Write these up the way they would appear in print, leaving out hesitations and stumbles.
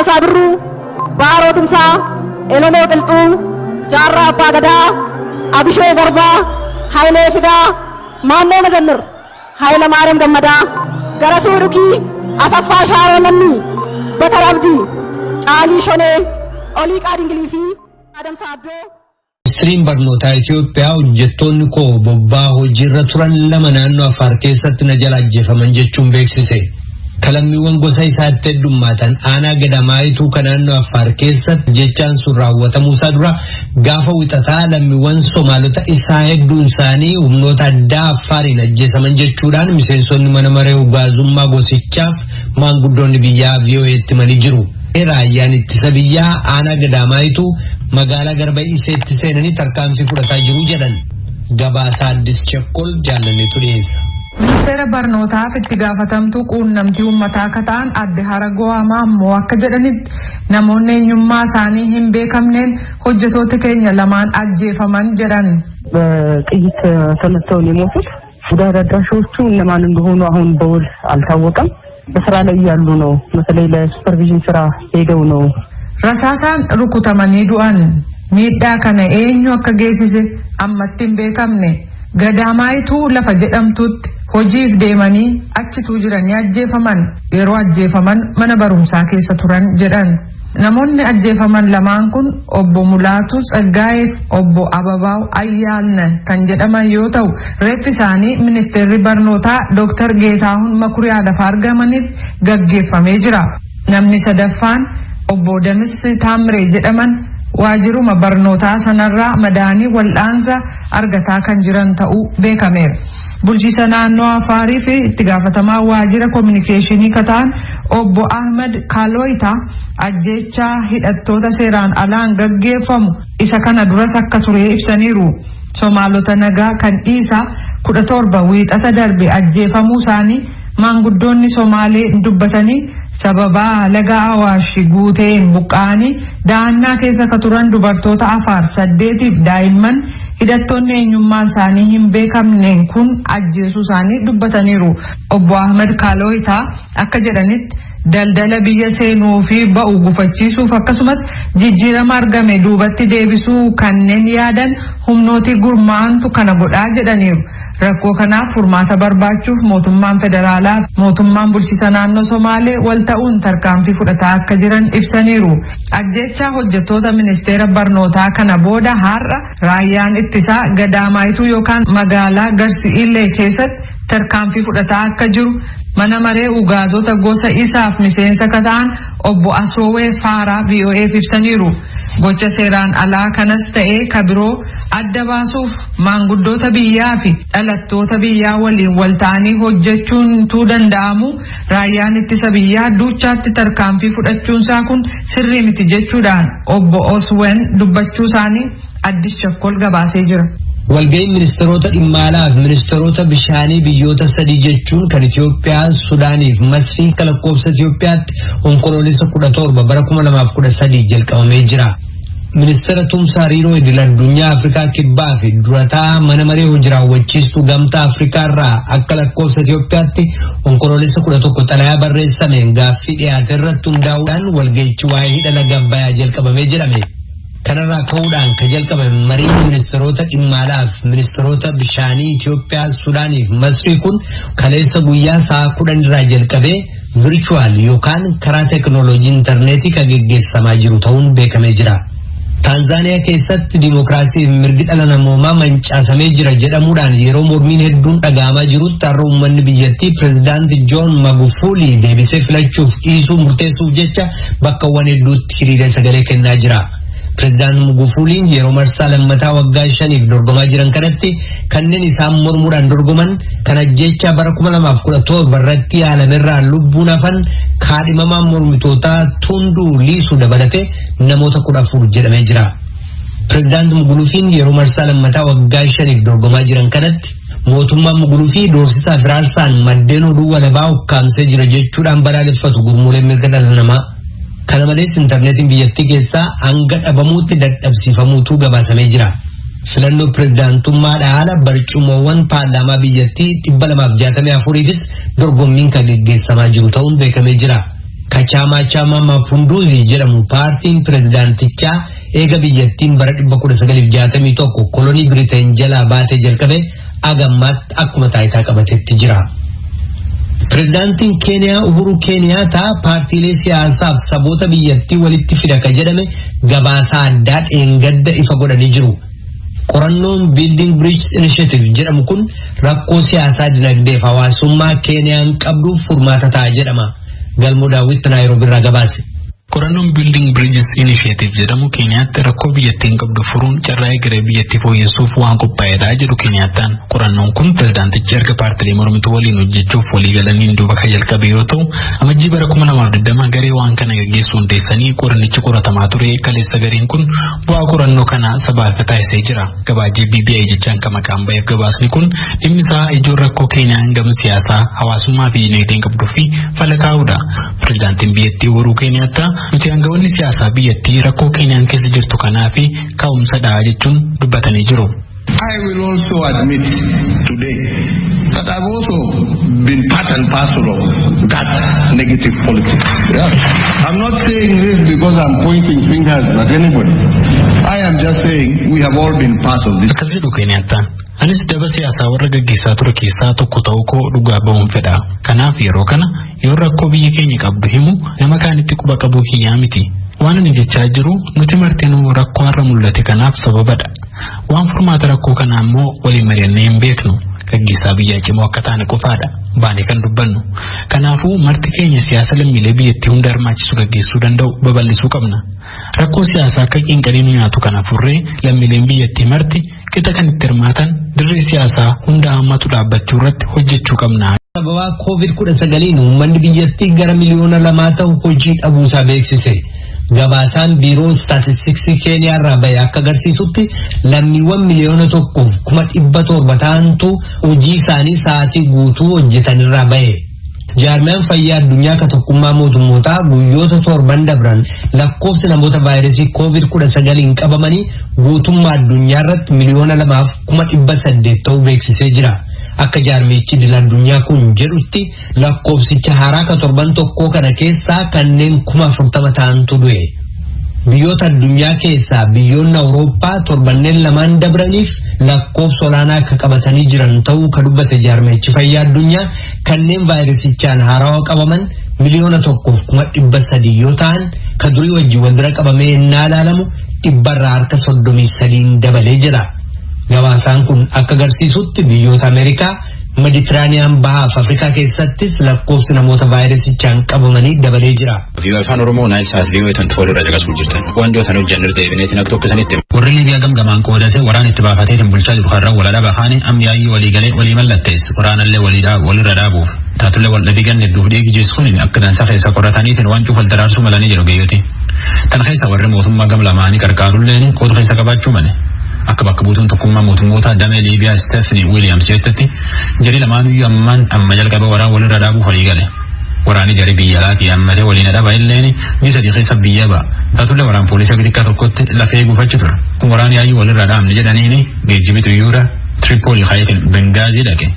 Raggaasaa Birruu, Baaroo Tumsaa, Elemoo Qilxuu, Jaarraa Abbaa Gadaa, Abishee Garbaa, Hayilee Fidaa, Maammoo Mazammir, Hayila Maariyaam Gammadaa, Garasuu Dhukii, Asaffaa Shaaroo Lammii, Bakar Abdii, Caalii Shonee, Oliiqaa Dingilii fi Adamsaa Abdoo. Ministiriin barnootaa Itoophiyaa hojjettoonni koo bobbaa hojiirra turan lama naannoo Affaar keessatti na jala ajjeefaman jechuun beeksise. Kalammiiwwan gosa isaatti heddummaatan aanaa Gadamaayituu kan naannoo Affaar keessatti jechaan sun raawwatamuu isaa dura gaafa wixataa lammiiwwan Somaalota isaa hedduun isaanii humnoota addaa Affaariin ajjeesaman jechuudhaan miseensonni mana maree ugaazummaa gosichaaf maanguddoonni biyyaa VOA'tti himanii jiru. Raayyaan ittisa biyyaa aanaa Gadaamaayituu magaalaa Garba Iseetti seenanii tarkaanfii fudhataa jiru jedhan. Gabaasaa Addis Chekkol jaalanneetu dhiyeessa. Ministeera barnootaaf itti gaafatamtuu quunnamtii uummataa akka ta'an adde Haragoo Amaammoo akka jedhanitti namoonni eenyummaa isaanii hin beekamneen hojjetoota keenya lamaan ajjeefaman jedhan. በጥይት ተመተው ነው የሞቱት። ጉዳት አድራሾቹ እነማን እንደሆኑ አሁን በውል አልታወቀም። በስራ ላይ እያሉ ነው። በተለይ ለሱፐርቪዥን ስራ ሄደው ነው። Rasaasaan rukutamanii du'an. Miidhaa kana eenyu akka geessise ammatti hin beekamne. Gadaamaayituu lafa jedhamtutti hojiif deemanii achituu jiranii ajjeefaman. Yeroo ajjeefaman mana barumsaa keessa turan jedhan. Namoonni ajjeefaman lamaan kun obbo Mulaatu Tsaggaayee fi obbo Ababaaw Ayyaalna kan jedhaman yoo ta'u, reeffi isaanii ministeerri barnootaa Dr. Geetaahun Makuriyaa lafa argamanitti gaggeeffamee jira. Namni sadaffaan obbo Damis Taamree jedhaman waajiruma barnootaa sanarraa madaanii wal'aansa argataa kan jiran ta'uu beekameera. Bulchiisa naannoo Afaarii fi itti gaafatamaa waajjira kominikeeshinii kataan obbo Ahmed Kaaloyita ajjeechaa hidhattoota seeraan alaan gaggeeffamu isa kana duras akka ture ibsaniiru. Somaalota nagaa kan dhiisaa 17 wiixata darbe ajjeefamuu isaanii maanguddoonni Somaalee dubbatanii, sababaa laga Awaash guuteen buqqa'anii da'annaa keessa ka turan dubartoota Afaar saddeetiif daa'imman hidhattoonni eenyummaan isaanii hin beekamneen kun ajjeesuu isaanii dubbataniiru. Obbo Ahmed Kaaloyitaa akka jedhanitti, daldala biyya seenuu fi ba'u gufachiisuuf akkasumas jijjiirama argame duubatti deebisuu kanneen yaadan humnooti gurmaa'antu kana godhaa jedhaniiru. Rakkoo kanaaf furmaata barbaachuuf mootummaan federaalaa, mootummaan bulchiisa naannoo Somaalee wal ta'uun tarkaanfii fudhataa akka jiran ibsaniiru. Ajjeechaa hojjettoota ministeera barnootaa kana booda har'a raayyaan ittisaa Gadaamaayituu yookaan magaalaa Garsi'iillee keessatti tarkaanfii fudhataa akka jiru mana maree ugaazota gosa isaaf miseensa ka ta'an obbo Asoowee Faaraa VOAf ibsaniiru. Gocha seeraan alaa kanas ta'ee ka biroo adda baasuuf maanguddoota biyyaa fi dhalattoota biyyaa waliin wal ta'anii hojjechuun tuu danda'amu, raayyaan ittisa biyyaa duuchaatti tarkaanfii fudhachuunsaa kun sirrii miti jechuudhaan obbo Oswen dubbachuu isaanii Addis Chakkol gabaasee jira. Walga'iin ministeerota dhimma alaa fi ministeerota bishaanii biyyoota sadii jechuun kan Itoophiyaa, Sudaanii fi Masrii kan lakkoofsa Itoophiyaatti Onkoloolessa 17 bara 2013 jalqabamee jira. Ministeera tumsa hariiroo idil addunyaa Afrikaa Kibbaa fi durataa mana maree hojii raawwachiistuu Gamtaa Afrikaa irraa akka lakkoofsa Itoophiyaatti Onkoloolessa 11 xalayaa barreessameen gaaffii dhiyaate irratti hundaa'uudhaan walga'ichi waa'ee hidha laga Abbayyaa jalqabamee jedhame. Kanarraa ka'uudhaan ka jalqabame mariin ministeerota dhimma alaa fi ministeerota bishaanii Itoophiyaa, Sudaanii fi Masrii kun kaleessa guyyaa sa'a 10 irraa jalqabee virtual yookaan karaa teekinooloojii intarneetii kan geggeessamaa jiru ta'uun beekamee jira. Taanzaaniyaa keessatti dimookiraasii fi mirgi dhala namoomaa mancaasamee jira jedhamuudhaan yeroo mormiin hedduun dhaga'amaa jirutti, har'a uummanni biyyattii pireezidaanti Joon Magufuli deebisee filachuuf dhiisuu murteessuuf jecha bakkawwan hedduutti hiriira sagalee kennaa jira. Pireezidaant Magufuliin yeroo marsaa lammataa waggaa 5f dorgomaa jiran kanatti, kanneen isaan mormuudhaan dorgoman kan ajjeechaa bara 2017 irratti yaalamerraa lubbuun hafan kaadhimamaan mormitootaa Tunduu Liisuu dabalatee namoota 14 jedhamee jira. Pireezidaant Mugulufiin yeroo marsaa lammataa waggaa 5f dorgomaa jiran kanatti, mootummaan Mugulufii doorsisaa firaarsaan maddeen oduu walabaa ukkaamsee jira jechuudhaan balaaleffatu gurmuuleen mirga dhala namaa. Kana malees intarneetiin biyyattii keessaa hanga dhabamuutti dadhabsiifamuutu gabaasamee jira. Filannoo pireezidaantummaadha haala barcumawwan paarlaamaa biyyattii 264fis dorgommiin kan geggeessamaa jiru ta'uun beekamee jira. Ka Chaamaa Chaamaa Maapunduuzii jedhamu paartiin pirezidaantichaa eega biyyattiin bara 1961 kolonii Biriteen jalaa baatee jalqabe agammaatti akkuma taayitaa qabatetti jira. Pirezidaantiin Keeniyaa Uhuru Keeniyaataa paartiilee siyaasaaf saboota biyyattii walitti fida ka jedhame gabaasaa addaa dheengadda ifa godhanii jiru. Qorannoon Building Bridges Initiative jedhamu kun rakkoo siyaasaa, dinagdeef hawaasummaa Keeniyaan qabduuf furmaata ta'a jedhama. Galmoo Daawwitti Naayiroobii irraa gabaase. Qorannoon Building Bridges Initiative jedhamu Keeniyaatti rakkoo biyyattiin qabdu furuun carraa egeree biyyattii fooyyessuuf waan qophaa'edha jedhu Keeniyaattaan. Qorannoon kun pirezidaantichi erga paartilee mormituu waliin hojjechuuf walii galaniin duuba kan jalqabe yoo ta'u, Amajjii bara 2020 garee waan kana gaggeessu hundeessanii qorannichi qoratamaa ture. Kaleessa gareen kun bu'aa qorannoo kana sabaaf ifa taasisee jira. Gabaajee BBI jechaan kan maqaan ba'eef gabaasni kun dhimmi isaa ijoon rakkoo Keeniyaan gama siyaasaa, hawaasummaa fi dinagdeen qabduu fi fala kaa'uudha. Pirezidaantiin biyyattii Uhuruu Keeniyaattaa nuti aangawoonni siyaasaa biyyattii rakkoo Keeniyaan keessa jirtu kanaa fi ka'umsadha jechuun dubbatanii jiru. I will also admit today that I've also been part and parcel of that negative politics. Yeah. I'm not saying this because I'm pointing fingers at anybody. I am just saying we have all been part of this. Akkas jedhu Keeniyaattaan. Anis daba siyaasaa warra gaggeessaa ture keessaa tokko ta'uu koo dhugaa ba'uun fedha. Kanaaf yeroo kana yoo rakkoo biyyi keenya qabdu himu nama kaanitti quba qabuu kiyyaa miti. Waan ani jechaa jiru nuti martinuu rakkoo har'a mul'ate kanaaf sababadha. Waan furmaata rakkoo kanaa immoo waliin mari'annee hin beeknu. Gaggeessaa biyyaa cimoo akka taane qofaadha. Baanee kan dubbannu. Kanaafuu marti keenya siyaasa lammiilee biyyattii hunda hirmaachisu gaggeessuu danda'u babal'isuu qabna. Rakkoo siyaasaa akka qinqanii nu nyaatu kana furree lammiileen biyyattii marti qixa kan itti hirmaatan dirree siyaasaa hunda hammatu dhaabbachuu irratti hojjechuu qabna. Sababaa COVID-19 uummanni biyyattii gara miliyoona 2 ta'u hojii dhabuusaa beeksise. Gabaasaan biiroo istaatistiksii Keeniyaa irraa bahe akka agarsiisutti lammiiwwan 1,700,000 ta'antu hojii isaanii sa'aatii guutuu hojjetan irraa bahe. Jaarmiyaan fayyaa addunyaa ka tokkummaa mootummootaa guyyoota 7 dabran lakkoofsi namoota vaayirasii COVID-19 qabamanii guutummaa addunyaa irratti 2,800,000 ta'uu beeksisee jira. Akka jaarmichi idil addunyaa kun jedhutti lakkoofsicha haaraa ka torban tokkoo kana keessaa kanneen 40,000 ta'antu du'e. Biyyoota addunyaa keessaa biyyoonni Awurooppaa torbanneen lamaan dabraniif lakkoofsa olaanaa akka qabatanii jiran ta'uu ka dubbate jaarmichi fayyaa addunyaa, kanneen vaayirasichaan haarawaa qabaman 1,300,000 yoo ta'an, ka durii wajjin wal bira qabamee innaa ilaalamu 33% dabalee jira. Gabaasaan kun akka agarsiisutti biyyoota Ameerikaa, Meditiraaniyaan bahaa fi Afrikaa keessattis lakkoofsi namoota vaayirasichaan qabamanii dabalee jira. VOA Afaan Oromoo Nile Sat VOA 24 irra caqasuu jirtan. Waan dhiyoo tan hojjannu deebineetiin akka tokko isanitti. Warri Liibiyaa gamgamaan qoodatee waraan itti baafateetiin bulchaa jiru karra wal dhaba kaani amma yaayyuu walii galee walii mallatteesse waraanallee walirra dhaabuuf. Taatullee wal dhabii ganne hedduuf dhiigi jisu kun akka dansa keessa qorataniitiin waan cufa wal daraarsuu malanii jedhu geeyyoti. Tan keessa warri mootummaa gam lamaanii qarqaarulleen qooda keessa qabaachuu male. Akka bakka buutuun tokkummaa mootummoota damee Liibiyaa Stephanie Williams jettetti, jari lamaanuyyuu ammaan amma jalqaba waraan walirra dhaabuuf walii gale. Waraanni jari biyya alaatii hammatee waliin dhaba illeen ji'a 3 keessa biyya ba'a. Taatullee waraan poolisii xiqqaa tokkotti lafee gufachi ture. Kun waraan yaayyuu walirra dhaabne jedhaniini geejjibi xiyyoora Tripoolii kaayee Bengaazii dhaqe.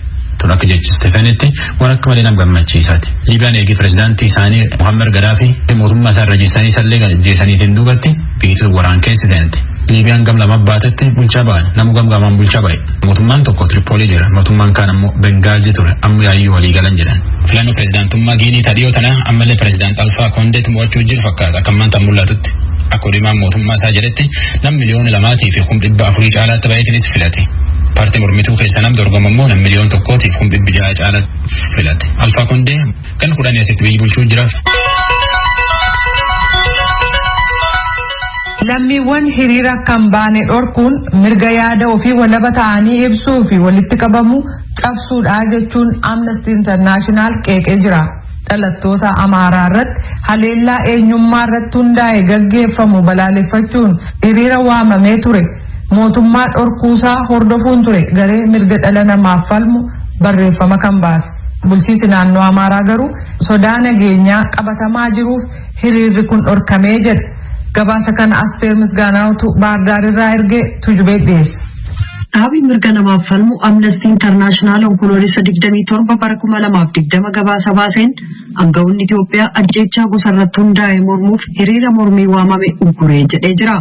Tun akka jechi Stefanitti waan akka malee nama gammachiisaati. Liibiyaan eegi pirezidaantii isaanii Muhammad Gaddafi mootummaa isaa irra jissanii isallee ajjeesaniitiin duubatti biyyi waraan keessa seente. Liibiyaan gam lama baatetti bulchaa ba'an, namu gam gamaan bulchaa ba'e. Mootummaan tokko Tripoolii jira, mootummaan kaan ammoo Bengaazii ture, amma yaayyuu walii galan jedhan. Filannoo pirezidaantummaa Giinii tadhiyoo tana ammallee pirezidaant Alfaa Kondeetu mo'achuu jiru fakkaata akka ammaan tan mul'atutti. Akka odeemaan mootummaa isaa jedhetti nam 2,400,000 caalaatti baay'eetinis filate. Paartii mormituu keessa nam dorgomu immoo nam 1,600,000 caalaatti filate. Alfaa Kondee kan 10 asitti biyyi bulchuu jiraaf. Lammiiwwan hiriira kan baane dhorkuun mirga yaada ofii walaba ta'anii ibsuu fi walitti qabamu cabsuudha jechuun Amnesty International qeeqee jira. Dhalattoota Amaaraa irratti haleellaa eenyummaa irratti hundaa'e gaggeeffamu balaaleffachuun hiriira waamamee ture. Mootummaa dhorkuusaa hordofuun ture garee mirga dhala namaaf falmu barreeffama kan baase. Bulchiinsi naannoo Amaaraa garuu sodaa nageenyaa qabatamaa jiruuf hiriirri kun dhorkamee jedha. Gabaasa kana Asteer Misgaanaawtu Baardaar irraa ergee, Tujubee dhiyeessa. Dhaabi mirga namaaf falmu Amnesty International Onkoloolessa 27 bara 2020 gabaasa baaseen aangawoonni Itoophiyaa ajjeechaa gosa irratti hundaa'e mormuuf hiriira mormii waamame ugguree jedhee jira.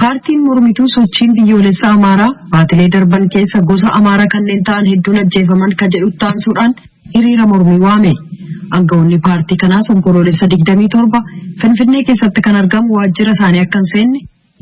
Paartiin mormituu Sochiin Biyyoolessa Amaaraa baatilee darban keessa gosa Amaaraa kanneen ta'an hedduun ajjeefaman ka jedhu taansuudhaan hiriira mormii waame. Aangawoonni paartii kanaas Onkoloolessa 27 Finfinnee keessatti kan argamu waajjira isaanii akka hin seenne,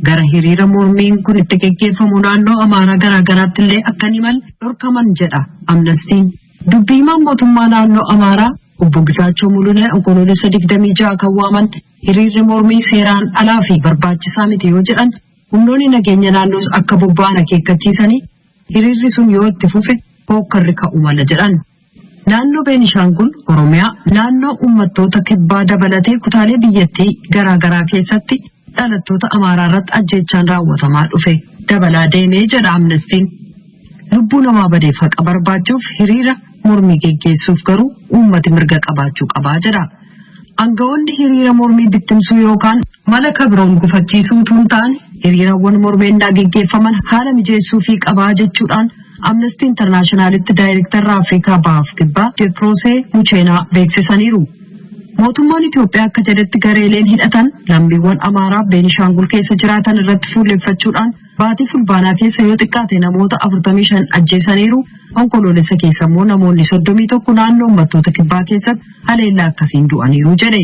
gara hiriira mormiin kun itti geggeeffamu naannoo Amaaraa garaa garaatti illee akka hin imalle dhorkaman jedha Amnestiin. Dubbii himaan mootummaa naannoo Amaaraa obbo Gizaachoo Mulunee Onkoloolessa 26 kan waaman hiriirri mormii seeraan alaa fi barbaachisaa miti yoo jedhan, humnoonni nageenya naannoos akka bobba'an akeekkachiisanii, hiriirri sun yoo itti fufe hookkarri ka'u mala jedhan. Naannoo Beenishaangul, Oromiyaa, naannoo uummattoota Kibbaa dabalatee kutaalee biyyattii garaa garaa keessatti dhalattoota Amaaraa irratti ajjeechaan raawwatamaa dhufe dabalaa deemee jedha Amnestiin. Lubbuu namaa badeef haqa barbaachuuf hiriira mormii geggeessuuf garuu uummati mirga qabaachuu qabaa jedha. Aangawoonni hiriira mormii bittimsuu yookaan mala kabiroon gufachiisuu utuu hin taane hiriirawwan mormeennaa geggeeffaman haala mijeessuu fi qabaa jechuudhaan Amnesty Internationalitti daayirektarra Afrikaa Bahaaf Kibbaa Deproosee Mucheenaa beeksisaniiru. Mootummaan Itoophiyaa akka jedhetti gareeleen hidhatan lammiiwwan Amaaraa Beenishaangul keessa jiraatan irratti fuulleffachuudhaan baatii Fulbaanaa keessa yoo xiqqaate namoota 45 ajjeesaniiru. Onkoloolessa keessa immoo namoonni 31 naannoo uummattoota Kibbaa keessatti haleellaa akkasiin du'aniiru jedhe.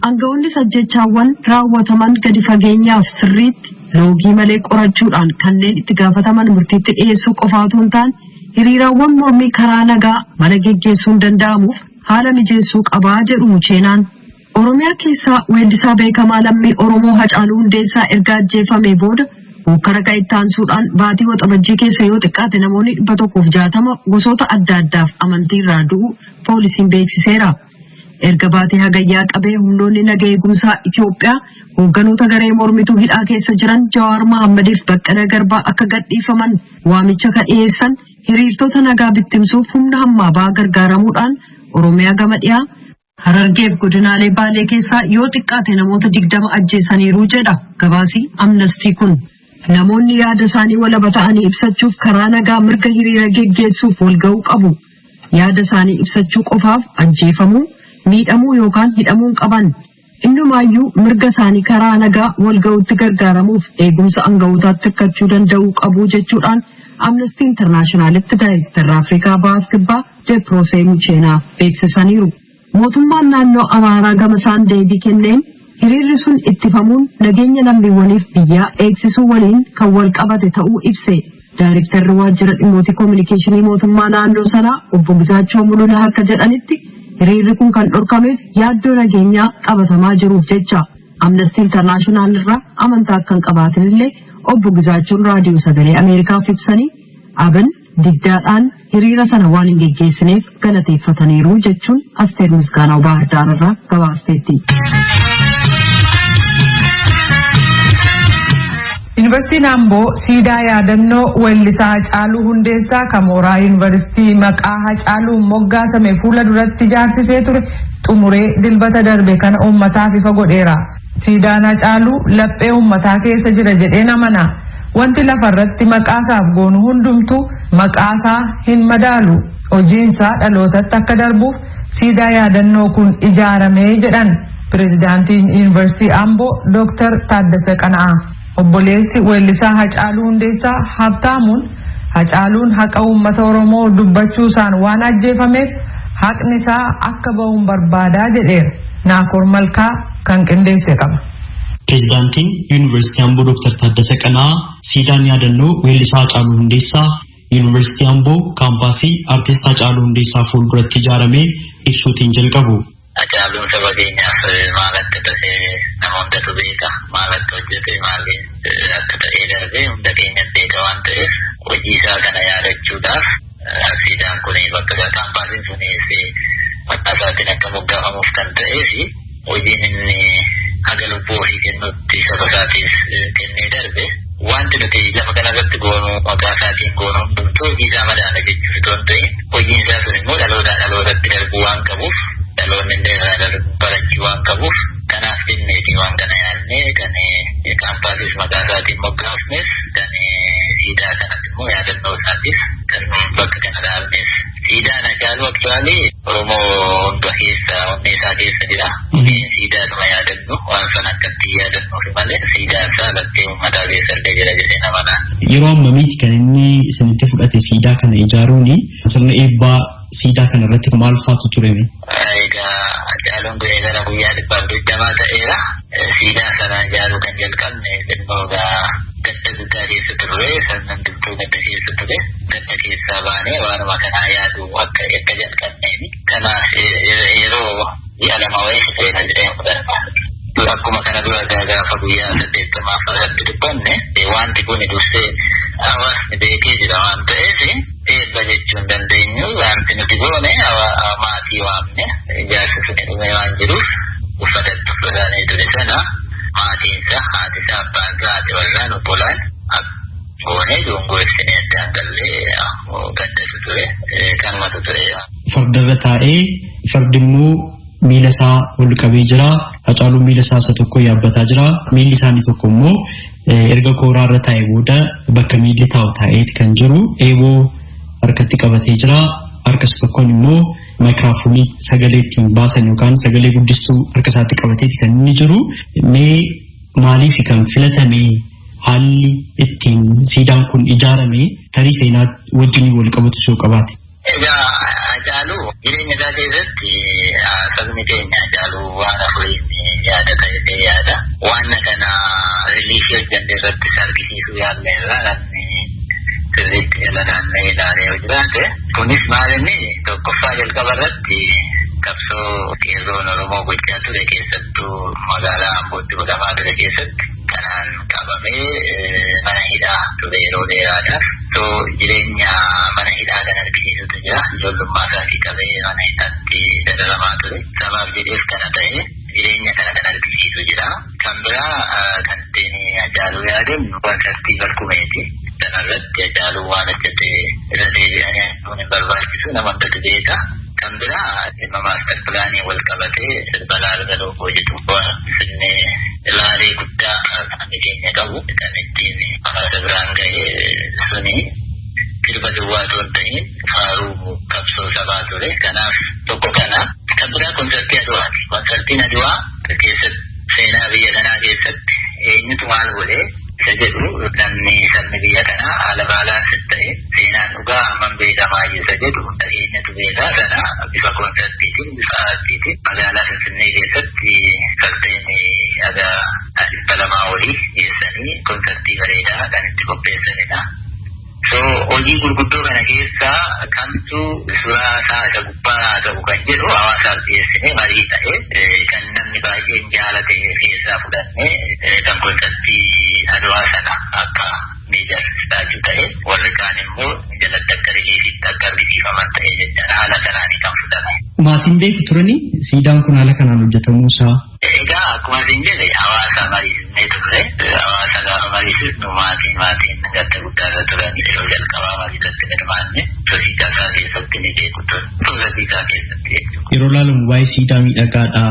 Aangawoonnis ajjeechaawwan raawwataman gadi fageenyaaf sirriitti loogii malee qorachuudhaan kanneen itti gaafataman murtiitti dhiyeessuu qofa otoo hin taane hiriiraawwan mormii karaa nagaa mala geggeessuun danda'amuuf haala mijeessuu qabaa jedhu Mucheenaan. Oromiyaa keessaa weellisaa beekamaa lammii Oromoo Hacaaluu Hundeessaa erga ajjeefamee booda hokkara ka'e itti aansuudhaan baatii Waxabajjii keessa yoo xiqqaate namoonni 160 gosoota adda addaaf amantii irraa du'u poolisiin beeksiseera. Erga baatii Hagayyaa qabee humnoonni naga eegumsaa Itoophiyaa hoogganoota garee mormituu hidhaa keessa jiran Jawaar Mahaammadiif Baqqalaa Garbaa akka gadhiifaman waamicha ka dhiyeessan hiriirtota nagaa bittimsuuf humna hammaa ba'aa gargaaramuudhaan Oromiyaa gama dhiyaa, Harargeef godinaalee Baalee keessaa yoo xiqqaate namoota 20 ajjeesaniiru jedha gabaasi Amnestii kun. Namoonni yaada isaanii walaba ta'anii ibsachuuf karaa nagaa mirga hiriira geggeessuuf walga'uu qabu. Yaada isaanii ibsachuu qofaaf ajjeefamuu, miidhamuu yookaan hidhamuu hin qaban. Innumaayyuu mirga isaanii karaa nagaa walga'uutti gargaaramuuf eegumsa aanga'ootaatti hirkachuu danda'uu qabu jechuudhaan Amnesty Internationalitti daayirektarri Afrikaa Bahaaf Kibbaa Deproosee Mucheenaa beeksisaniiru. Mootummaan naannoo Amaaraa gama isaan deebii kenneen hiriirri sun ittifamuun nageenya lammiiwwaniif biyyaa eegsisuu waliin kan wal qabate ta'uu ibse. Daayirektarri waajjira dhimmootii koominikeeshinii mootummaa naannoo sanaa obbo Gizaachoo Mulunaa akka jedhanitti hiriirri kun kan dhorkameef yaaddoo nageenyaa qabatamaa jiruuf jecha. Amnesty International irraa amantaa akka hin qabaatin illee obbo Gizaachoon Raadiyoo Sagalee Ameerikaaf ibsanii, ABN diddaadhaan hiriira sana waan hin geggeessineef galateeffataniiru jechuun Asteer Misgaanaaw Baahir Daar irraa gabaasteetti. Yuunivarsiitiin Amboo siidaa yaadannoo weellisaa Hacaaluu Hundeessaa kan mooraa yuunivarsiitii maqaa Hacaaluun moggaasame fuula duratti ijaarsisee ture xumuree Dilbata darbe kana uummataaf ifa godheera. Siidaan Hacaaluu laphee uummataa keessa jira jedheen amana. Wanti lafarratti maqaasaaf goonu hundumtuu maqaasaa hin madaalu. Hojiinsaa dhalootatti akka darbuuf siidaa yaadannoo kun ijaarame jedhan pireezidaantiin Yuunivarsiitii Amboo Dooktar Taaddasa Qana'aa. Obboleessi weellisaa Hacaaluu Hundeessaa Habtaamuun Hacaaluun haqa uummata Oromoo dubbachuusaan waan ajjeefameef haqni isaa akka bahuun barbaadaa jedheera. Naakoor Malkaa kan qindeesse qaba. Pireezidaantiin Yuunivarsiitii Amboo Dooktar Taaddasa Qana'aa siidaan yaadannoo weellisaa Hacaaluu Hundeessaa Yuunivarsiitii Amboo kaampaasii Artist Hacaaluu Hundeessaa fuulduratti ijaarame ibsuutiin jalqabu. Hacaaluun saba keenyaaf maal akka ta'e nama hundatu beeka. Maal akka hojjete, maal akka ta'ee darbe hunda keenya beeka waan ta'eef, hojii isaa kana yaadachuudhaaf siidaan kun bakka isaa, kaampaasiin sunis maqaa isaatiin akka moggaafamuuf kan ta'ee fi hojiin inni haga lubbuu ofii kennutti saba isaatiif kennee darbe, wanti nuti lafa kanarratti goonu, maqaa isaatiin goonu hundumtuu hojii isaa madaala jechuuf otoo hin ta'in, hojiin isaa sun immoo dhalootaa dhalootatti darbuu waan qabuuf, dhaloonni illee irraa barachuu waan qabuuf, kanaaf jenneeti waan kana yaadnee kan kaampaasiis maqaa isaatiin moggaafnes, kan siidaa Siidaa kanas immoo yaadannoo isaatiif kan bakka kana dhaabnes. Siidaan Hacaaluu actually Oromoo hunda keessa, onnee isaa keessa jira. Siidaadhuma yaadannu waan sana akkatti yaadannuuf malee siidaan isaa laftee uummataa keessa illee jira jedhee nama naan. Yeroo ammamiiti kan inni isinitti fudhate siidaa kana ijaaruuni? Sirna eebbaa siidaa kana irratti maal faatu ture? Egaa Hacaaluun guyyaa gara guyyaa 120 ta'eera. Siidaa sana ijaaruu kan jalqabne xinnoo egaa gadda guddaa keessa turre, sannan dubtuu gadda keessa ture. Gadda keessaa baanee waanuma kanaa yaadu akka jalqabneeni. Kanaaf yeroo ji'a 2 wayii fixeera jedhee fudhadha. Akkuma kana dura gaafa guyyaa 80ffaa irratti dubbanne, wanti kun dursee hawaasni beekee jira waan ta'eef eebba jechuu hin dandeenyu. Wanti nuti goone, maatii waamne, ijaarsi sun dhume waan jiruuf uffata itti uffatanii ture sana maatiinsa, haatisaa, abbaansaa, haati warraan, obbolaan goone, dungoo ibsinee addaan gallee gaddatu ture, kanumatu ture. Fardarra taa'ee, fardi immoo miila isaa ol qabee jira. Hacaaluun miila isaa isa tokko yaabbataa jira. Miilli isaanii tokko immoo erga kooraarra taa'ee booda bakka miilli taa'u taa'eeti kan jiru. Eeboo harkatti qabatee jira. Harka isa tokkoon immoo maayikiraafoonii sagalee ittiin baasan yookaan sagalee guddistuu harka isaatti qabateeti kan inni jiru. Mee maaliif kan filatame haalli ittiin siidaan kun ijaarame, tarii seenaa wajjin wal qabatu soo qabaate? Egaa Hacaaluu jireenya isaa keessatti sabni keenya Hacaaluu waan afuriin yaada ta'ee yaada. Waan kana reliefii hojjenne irrattis argisiisuu yaadne irraa namni sirriitti jala naanna'ee ilaalee yoo jiraate. Kunis maal, inni tokkoffaa jalqaba irratti qabsoo qeerroon Oromoo gochaa ture, keessattuu magaalaa Ambootti godhamaa ture keessatti kanaan qabamee mana hidhaa ture yeroo dheeraadhaaf. So jireenya mana hidhaa kan argisiisutu jira. Ijoollummaa isaatii qabee mana hidhaatti dararamaa ture. Sabaaf jedheef kana ta'e, jireenya kana kan argisiisu jira. Kan biraa kan ittiin Hacaaluu yaadannu konsartii Barkumeeti. Kanarratti Hacaaluu waan hojjete irra deebi'anii arguun hin barbaachisu, nama hundatu beeka. Kan biraa dhimma master planii wal qabatee sirba Laalgaloo koo jedhu, Finfinnee laalee guddaa kan keenya qabu kan ittiin hawaasa biraan gahe suni sirba duwwaa osoo hin ta'in faaruu qabsoo sabaa ture. Kanaaf tokko kana. Kan biraa konsartii Aduwaati. Konsartiin Aduwaa keessatti seenaa biyya kanaa keessatti eenyutu maal godhee isa jedhu, namni sabni biyya kanaa haala balance ta'e seenaan dhugaa hammam beekamaa isa jedhu dhageenyatu beekaa. Sana bifa konsartiitiin, bifa aartiitiin magaalaa Finfinnee keessatti fardeen haga 200 olii geessanii konsartii bareedaa kan itti qopheessanidha. So hojii gurguddoo kana keessaa kamtu suuraa isaa isa gubbaa haa ta'u kan jedhu hawaasaaf dhiyeessinee marii ta'e, kan namni baay'een jaalate keessaa fudhannee kan konsartii Adwaa sana akka major statue ta'e, warri kaan immoo jalatti akka reliefiitti akka argisiifaman ta'e jechaadha. Haala kanaan kan fudhame. Maatiin beeku turani siidaan kun haala kanaan hojjetamuu isaa? Egaa akkuma isin jedhe, hawaasa mariisisnee turre. Hawaasa gaafa mariisisnu maatiin gadda guddaa irra turan. Yeroo jalqabaa mariisatti hirmaanne tosiisaa isaa keessatti ni beeku ture. Tosiisaa keessatti jechuudha. Yeroo ilaalamu baay'ee siidaa miidhagaadha.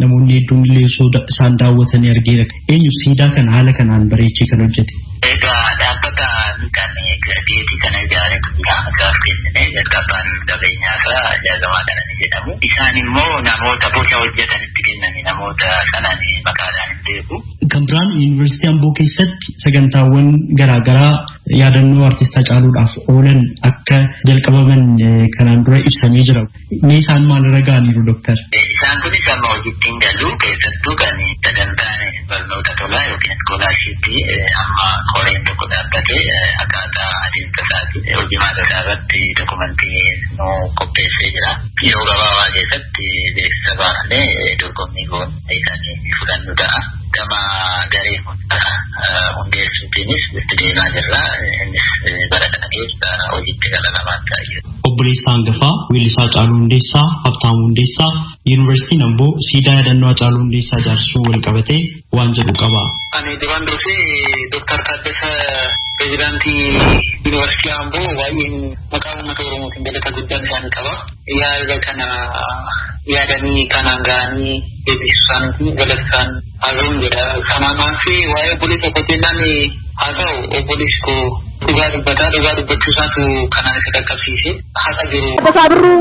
Namoonni hedduun illee osoo isaan daawwatanii argeera. Eenyu siidaa kana haala kanaan bareechee kan hojjete? Egaa dhaabbata kan geetii kana ijaaretu jira. Gaaf kennine jalqabaan qabeenyaa isaa Jaagamaa kana ni jedhamu. Isaan immoo namoota boca hojjetanitti kennani, namoota sanaan maqaadhaan hin beeku. Kan biraan Yuunivarsiitii Amboo keessatti sagantaawwan garaagaraa yaadannoo artist Hacaaluudhaaf oolan akka jalqabaman kanaan dura ibsamee jira. Mee isaan maalirra ga'aniiru, Dooktar? Isaan kunis amma hojiitti hin galu. Keessattuu kan sagantaan barnoota tolaa yookiin scholarshipii amma koreen tokko dhaabbatee akkaataa adeemsa isaati hojii maata isaa irratti dokumentii nu qopheessee jira. Yeroo gabaabaa keessatti beeksisa baafnee dorgommii goonee kan fudhannu ta'a. Gama garee hundeessuutiinis itti deemaa jirra. Innis bara kana keessa hojiitti gala lamaan ta'a. Obboleessa hangafaa weellisaa Hacaaluu Hundeessaa, Habtaamuu Hundeessaa, Yuunivarsiitiin Amboo siidaa yaadannoo Hacaaluu Hundeessaa ijaarsisuu wal qabatee waan jedhu qaba. Ani duraan dursee Dooktar Taaddasa, pireezidaantii Yuunivarsiitii Amboo, baay'een maqaa uummata Oromootiin galata guddaan isaanii qaba. Yaada kana yaadanii kanaan ga'anii eebbisuu isaaniitiin galata isaan haa ga'uun jedha. Kanaan aansee waa'ee obboleessa koo jennaan, haa ta'u, obboleessi koo Dhugaa dubbataa dhugaa dubbachuu isaatu kanaan isa qaqqabsiise haqa jiru. Taaddasaa Birruu,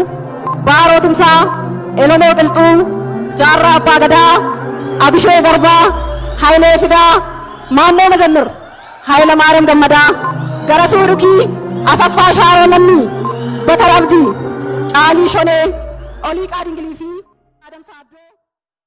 Baaroo Tumsaa, Elemoo Qilxuu, Jaarraa Abbaa Gadaa, Abishee Garbaa, Hayilee Fidaa, Maammoo Mazammir, Hayila Maariyaam Gammadaa, Garasuu Dhukii, Asaffaa Shaaroo Lammii, Batar Abdii, Caalii Shonee, Oliiqaa Dingilii fi